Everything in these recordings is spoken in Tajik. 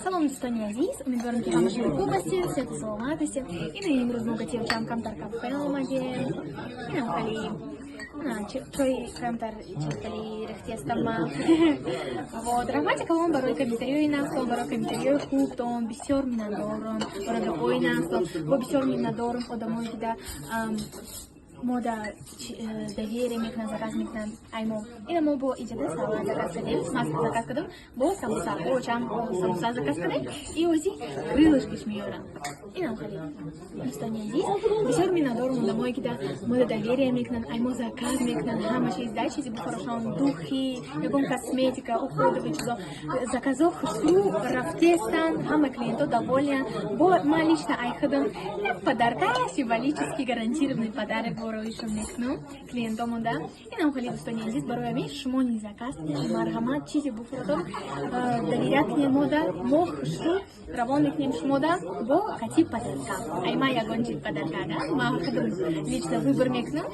Салом, дӯстони азиз, умедворам, ки ҳама шумо хуб ҳастед, сиҳату саломат ҳастед. Ина имрӯз мо гатиёчам камтар кафе омадем. Инам хали чой камтар хали рехти ҳастам ма. Вот, раҳмати калон барои комментариёи нағзтон, барои комментариёи хубтон, бисёр миннатдорам, барои гапҳои нағзтон, бо бисёр миннатдорам одамое, ки да мо да доверие мекунанд, заказ мекунанд. Ай мо ина мо бо иҷода салат заказ кардем, ман заказ кардам бо самуса, очам самуса заказ кардем и ози крылышки ш меёрам. Инам хеле, дӯстони азиз, бисёр миннатдорам одамое, ки да мо да доверие мекунанд, ай мо заказ мекунанд ҳама чиз, да чизи бухорошон, духи, ягон косметика, уходовый чизо. Заказо хушрӯ рафтестанд, ҳама клиентҳо довольны анд. Бо ман лично ай худам як подарка, символический, гарантированный подарок бароишон мекунам клиентомон да. Инам хеле, дӯстони азиз, барои ҳамин шумо низ заказ, марҳамат, чизи буфуротон доверять кунед мо да, мо хушрӯ равон мекунем шумо да бо қати подарка. Ай ма ягон чиз подарка да, ма худам лично выбор мекунам,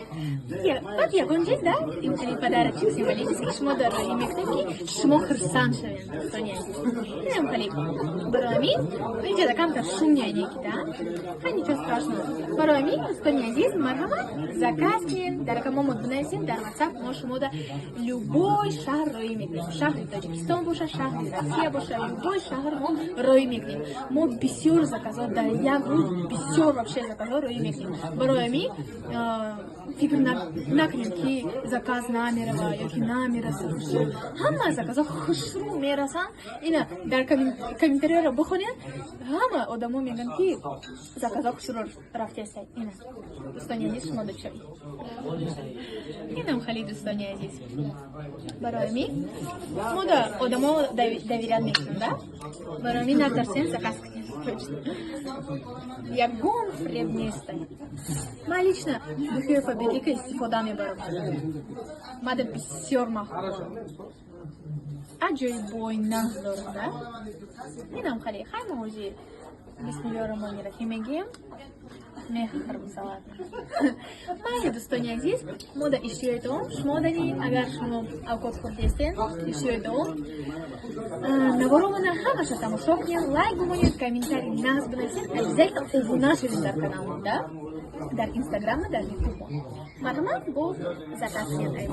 баъд ягон чиз да, ин хеле подарочек символический шумо да роҳӣ мекунем, ки шумо хурсанд шавед, дӯстони азиз. Инам хеле, барои ҳамин инҷа камтар шум неки да, ха, ничего страшного. Барои ҳамин, дӯстони азиз, марҳамат, заказ кунед, дар рақамомон бинависед дар WhatsApp, мо шумо да любой шаҳр роҳӣ мекунем, шаҳри Тоҷикистон боша, шаҳри Россия боша, любой шаҳр мо роҳӣ мекунем. Мо бисёр заказот дар як рӯз, бисёр вообще заказот роҳӣ мекунем. Барои ҳамин фикр накунем, ки заказ намерава ё ки намераса. Хушрӯ ҳама заказот хушрӯ мерасанд. Ина дар комментариёро бихонед, ҳама одамо мегӯянд, ки заказот хушрӯ рафтеста. Ина, дӯстони азиз, шумо да чой. Инам хеле, дӯстони азиз, барои ҳамин мо да одамо доверять мекунем да, барои ҳамин натарсем, заказ кунем. Ягон фреб неста. Ман лично духи Фаберлика истифода мебарам, мада бисёр маъқул, аҷоиб бой нағз дорам да. Инам хеле хай, мо ҳози бисмиллоҳи роҳмони раҳим мегӯем, мехӯрм салат. Майли, дӯстони азиз, мо да иштиҳои таом, шумо данем, агар шумо авқот хӯрдестен, иштиҳои таом. Наворомона ҳамаша тамошо кунед, лайк бимонед, комментарий нағз бинависед, обязательно обуна шавед дар каналмо да, дар Инстаграма, дар Ютуб. Марҳамат, бо заказ кунед.